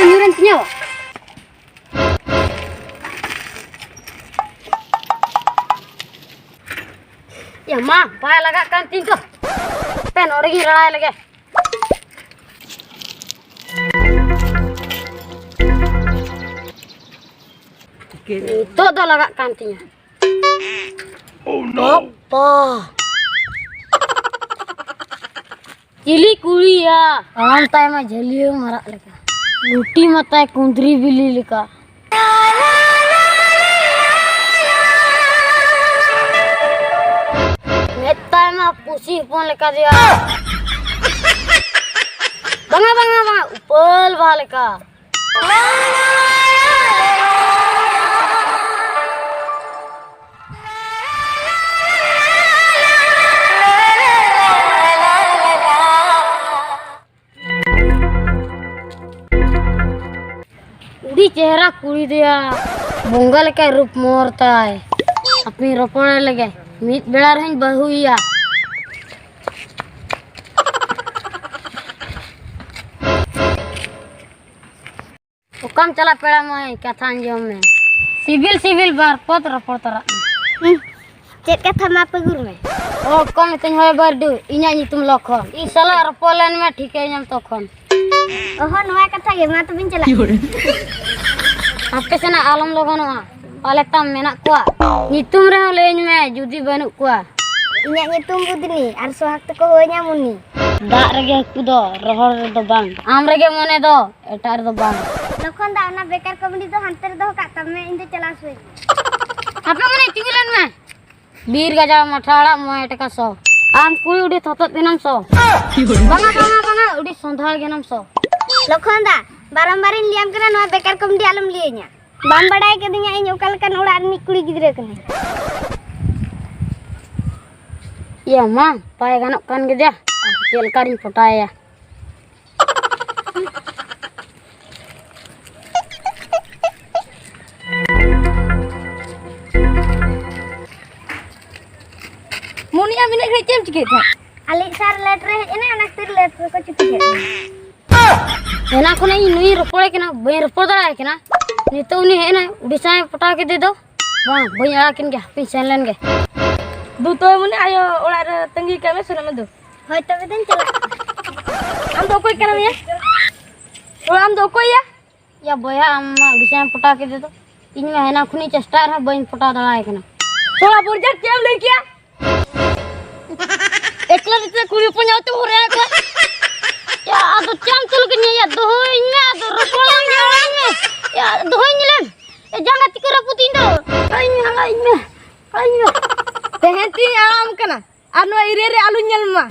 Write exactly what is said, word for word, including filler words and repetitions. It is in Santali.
ᱧᱩᱨᱮᱱ ᱛᱤᱧᱟᱹ᱾ ᱭᱟ ᱢᱟ, ᱵᱟᱭ ᱞᱟᱜᱟᱜ ᱠᱟᱱ ᱛᱤᱧ ᱫᱚ᱾ ᱦᱟᱯᱮ ᱱᱚᱰᱮ ᱜᱤᱧ ᱨᱟᱲᱟᱭ ᱞᱮᱜᱮ᱾ ᱱᱤᱛᱚᱜ ᱫᱚ ᱞᱟᱜᱟᱜ ᱠᱟᱱ ᱛᱤᱧᱟ᱾ Oh no! ᱵᱟᱯᱟ! ᱪᱤᱞᱤ ᱠᱩᱲᱤᱭᱟ? ᱛᱟᱲᱟᱢ ᱛᱟᱭ ᱢᱟ ᱡᱷᱟᱹᱞᱤᱭᱟᱹ ᱢᱟᱨᱟᱜ ᱞᱮᱠᱟ, ᱞᱩᱴᱤ ᱢᱟᱛᱟᱭ ᱠᱩᱸᱫᱽᱨᱤ ᱵᱤᱞᱤ ᱞᱮᱠᱟ᱾ ᱢᱮᱫ ᱛᱟᱭ ᱢᱟ ᱯᱩᱥᱤ ᱦᱚᱯᱚᱱ ᱞᱮᱠᱟ ᱫᱮᱭᱟ᱾ ᱵᱟᱝᱟ, ᱵᱟᱝᱟ, ᱵᱟᱝᱟ, ᱩᱯᱟᱹᱞ ᱵᱟᱦᱟ ᱞᱮᱠᱟ᱾ ᱟᱹᱰᱤ ᱪᱮᱦᱨᱟ ᱠᱩᱲᱤ ᱫᱚᱭᱟ, ᱵᱚᱸᱜᱟ ᱞᱮᱠᱟᱭ ᱨᱩᱯ ᱢᱚᱨ ᱛᱟᱭ᱾ ᱟᱯᱮᱧ ᱨᱚᱯᱚᱲ ᱞᱮᱜᱮ, ᱢᱤᱫ ᱵᱮᱲᱟ ᱨᱮᱦᱚᱸᱧ ᱵᱟᱹᱦᱩᱭᱟ᱾ ᱚᱠᱟᱢ ᱪᱟᱞᱟᱜ ᱯᱮᱲᱟ ᱢᱟᱹᱭ, ᱠᱟᱛᱷᱟ ᱟᱸᱡᱚᱢ ᱢᱮ᱾ ᱥᱤᱵᱤᱞ ᱥᱤᱵᱤᱞ ᱵᱟᱨ ᱯᱚᱫ ᱨᱚᱯᱚᱲ ᱛᱚᱨᱟᱜ ᱢᱮ᱾ ᱦᱩᱸ, ᱪᱮᱫ ᱠᱟᱛᱷᱟ ᱢᱟ ᱯᱟᱹᱜᱩᱨ ᱢᱮ? ᱚ, ᱚᱠᱚᱭ ᱢᱤᱛᱟᱹᱧ ᱦᱳᱭ ᱵᱟᱹᱨᱰᱩ, ᱤᱧᱟᱹᱜ ᱧᱩᱛᱩᱢ ᱞᱚᱠᱷᱚᱱ᱾ ᱤᱧ ᱥᱟᱞᱟᱜ ᱨᱚᱯᱚᱲ ᱞᱮᱱ ᱢᱮ, ᱴᱷᱤᱠᱟᱹᱭ ᱧᱟᱢ ᱛᱚᱠᱷᱚᱱ᱾ ᱚᱦᱚ, ᱱᱚᱣᱟ ᱠᱟᱛᱷᱟ ᱜᱮ, ᱢᱟ ᱛᱚᱵᱮᱧ ᱪᱟᱞᱟᱜ ᱠᱟᱱᱟ᱾ ᱦᱟᱯᱮ ᱥᱮᱱᱟᱜ ᱟᱞᱚᱢ ᱞᱚᱜᱚᱱᱚᱜᱼᱟ, ᱯᱟᱞᱮ ᱛᱟᱢ ᱢᱮᱱᱟᱜ ᱠᱚᱣᱟ᱾ ᱧᱩᱛᱩᱢ ᱨᱮᱦᱚᱸ ᱞᱟᱹᱭᱟᱹᱧ ᱢᱮ ᱡᱩᱫᱤ ᱵᱟᱹᱱᱩᱜ ᱠᱚᱣᱟ᱾ ᱤᱧᱟᱹᱜ ᱧᱩᱛᱩᱢ ᱵᱩᱫᱽᱱᱤ, ᱟᱨ ᱥᱚᱦᱟᱜ ᱛᱮᱠᱚ ᱦᱚᱦᱚᱧᱟ ᱢᱩᱱᱤ᱾ ᱫᱟᱜ ᱨᱮᱜᱮ ᱦᱟᱹᱠᱩ ᱫᱚ, ᱨᱚᱦᱚᱲ ᱨᱮᱫᱚ ᱵᱟᱝ᱾ ᱟᱢ ᱨᱮᱜᱮ ᱢᱚᱱᱮ ᱫᱚ, ᱮᱴᱟᱜ ᱨᱮᱫᱚ ᱵᱟᱝ᱾ ᱞᱚᱠᱷᱚᱱ ᱫᱟ, ᱚᱱᱟ ᱵᱮᱠᱟᱨ ᱠᱚᱢᱮᱰᱤ ᱫᱚ ᱦᱟᱱᱛᱮ ᱨᱮ ᱫᱚᱦᱚ ᱠᱟᱜ ᱛᱟᱢ ᱢᱮ, ᱤᱧ ᱫᱚ ᱪᱟᱞᱟᱣ ᱥᱟᱹᱭ᱾ ᱦᱟᱯᱮ ᱢᱟᱱᱮ ᱛᱤᱸᱜᱩ ᱞᱮᱱ ᱢᱮ᱾ ᱵᱤᱨ ᱜᱟᱡᱟᱲ ᱢᱟᱴᱷᱟ ᱟᱲᱟᱜ ᱢᱚᱬᱮ ᱴᱟᱠᱟ ᱥᱚ᱾ ᱟᱢ ᱠᱩᱲᱤ ᱩᱰᱤ ᱛᱷᱚᱛᱚᱫ ᱫᱤᱱᱟᱢ ᱥᱚ᱾ ᱵᱟᱝᱟ, ᱵᱟᱝᱟ, ᱵᱟᱝᱟ, ᱩᱰᱤ ᱥᱚᱸᱫᱷᱟᱲ ᱜᱮᱱᱟᱢ ᱥᱚ᱾ ᱞᱚᱠᱷᱚᱱ ᱫᱟ, ᱵᱟᱨᱚᱢᱵᱟᱨᱤᱧ ᱞᱟᱹᱭᱟᱢ ᱠᱟᱱᱟ, ᱱᱚᱣᱟ ᱵᱮᱠᱟᱨ ᱠᱚᱢᱮᱰᱤ ᱟᱞᱚᱢ ᱞᱟᱹᱭᱟᱹᱧᱟ᱾ ᱵᱟᱢ ᱵᱟᱰᱟᱭ ᱠᱟᱹᱫᱤᱧᱟ ᱤᱧ ᱚᱠᱟ ᱞᱮᱠᱟᱱ ᱚᱲᱟᱜ ᱨᱤᱱᱤᱡ ᱠᱩᱲᱤ ᱜᱤᱫᱽᱨᱟᱹ ᱠᱟᱹᱱᱟᱹᱧ᱾ ᱤᱭᱟᱹ ᱢᱟ, ᱵᱟᱭ ᱜᱟᱱᱚᱜ ᱠᱟᱱ ᱜᱮᱫᱚ᱾ ᱪᱮᱫ ᱞᱮᱠᱟ ᱨᱤᱧ ᱯᱚᱴᱟᱣᱮᱭᱟ? ᱢᱩᱱᱤᱭᱟ, ᱢᱤᱱᱟᱹᱜ ᱜᱷᱟᱹᱲᱤᱡ ᱪᱮᱫ ᱮᱢ ᱪᱤᱠᱟᱹᱭᱮᱫ ᱛᱟᱦᱮᱸᱫ? ᱟᱞᱮ ᱥᱟᱨ ᱞᱮᱴ ᱨᱮ ᱦᱮᱡ ᱮᱱᱟ, ᱚᱱᱟ ᱠᱷᱟᱹᱛᱤᱨ ᱞᱮᱴ ᱨᱮᱠᱚ ᱪᱷᱩᱴᱤ ᱠᱮᱫ ᱞᱮᱭᱟ᱾ ᱮᱱᱟ ᱠᱷᱚᱱᱟᱜ ᱤᱧ ᱱᱩᱭ ᱨᱚᱯᱚᱲᱮ ᱠᱟᱱᱟ, ᱵᱟᱹᱧ ᱨᱚᱯᱚᱲ ᱫᱟᱲᱮᱭᱟᱭ ᱠᱟᱱᱟ᱾ ᱱᱤᱛᱚᱜ ᱩᱱᱤ ᱦᱮᱡ ᱮᱱᱟᱭ, ᱩᱰᱤᱥᱟᱭ ᱯᱚᱴᱟᱣ ᱠᱮᱫᱮ ᱫᱚ᱾ ᱵᱟᱝ, ᱵᱟᱹᱧ ᱟᱲᱟᱜ ᱠᱤᱱ ᱜᱮᱭᱟ, ᱦᱟᱯᱮᱧ ᱥᱮᱱ ᱞᱮᱱ ᱜᱮ᱾ ᱫᱩ ᱛᱚᱭ ᱢᱩᱱᱤ ᱟᱭᱳ ᱚᱲᱟᱜ ᱨᱮ ᱛᱟᱺᱜᱤ ᱠᱟᱜ ᱢᱮ, ᱥᱮᱱᱚᱜ ᱢᱮ ᱫᱩ᱾ ᱦᱳᱭ, ᱛᱚᱵᱮ ᱫᱚᱧ ᱪᱟᱞᱟᱜ᱾ ᱟᱢ ᱫᱚ ᱚᱠᱚᱭ ᱠᱟᱱᱟᱢ ᱭᱟ? ᱚ, ᱟᱢ ᱫᱚ ᱚᱠᱚᱭ ᱭᱟ? ᱭᱟ ᱵᱚᱭᱦᱟ, ᱟᱢ ᱢᱟ ᱩᱰᱤᱥᱟᱭ ᱯᱚᱴᱟᱣ ᱠᱮᱫᱮ ᱫᱚ᱾ ᱤᱧ ᱢᱟ ᱦᱮᱱᱟ ᱠᱷᱚᱱᱤᱧ ᱪᱮᱥᱴᱟᱭᱮᱫ ᱨᱮᱦᱚᱸ ᱵᱟᱹᱧ ᱯᱚᱴᱟᱣ ᱫᱟᱲᱮᱭᱟᱭ ᱠᱟᱱᱟ᱾ ᱛᱷᱚᱲᱟ ᱵᱚᱨᱡᱟᱠ ᱪᱮᱫ ᱮᱢ ᱞᱟᱹᱭ ᱠᱮᱭᱟ? ᱮᱠᱞᱟ ᱨᱮ ᱪᱮᱫ ᱠᱩᱲᱤ ᱦᱚᱯᱚᱱ ᱧᱟᱢ ᱛᱮᱢ ᱦᱚᱨᱟᱭᱟ ᱠᱚ? ᱭᱟ, ᱟᱫᱚ ᱪᱮᱫ ᱮᱢ ᱪᱚᱞ ᱠᱟᱹᱧᱟ? ᱭᱟ, ᱫᱚᱦᱚᱭᱤᱧ ᱢᱮ, ᱟᱫᱚ ᱨᱚᱯᱚᱲ ᱞᱟᱝ ᱜᱮ, ᱟᱲᱟᱜ ᱤᱧ ᱢᱮ᱾ ᱭᱟ, ᱫᱚᱦᱚᱭᱤᱧ ᱧᱮᱞᱮᱢ᱾ ᱮ, ᱡᱟᱸᱜᱟ ᱛᱤ ᱠᱚ ᱨᱟᱹᱯᱩᱫ ᱤᱧ ᱫᱚ᱾ ᱟᱲᱟᱜ ᱤᱧ ᱢᱮ, ᱟᱲᱟᱜ ᱤᱧ ᱢᱮ, ᱟᱲᱟᱜ ᱤᱧ ᱢᱮ᱾ ᱛᱮᱦᱮᱧ ᱛᱤᱧ ᱟᱲᱟᱜ ᱟᱢ ᱠᱟᱱᱟ᱾ ᱟᱨ ᱱᱚᱣᱟ ᱮᱨᱤᱭᱟ ᱨᱮ ᱟᱞᱚᱧ ᱧᱮᱞ ᱢᱟ᱾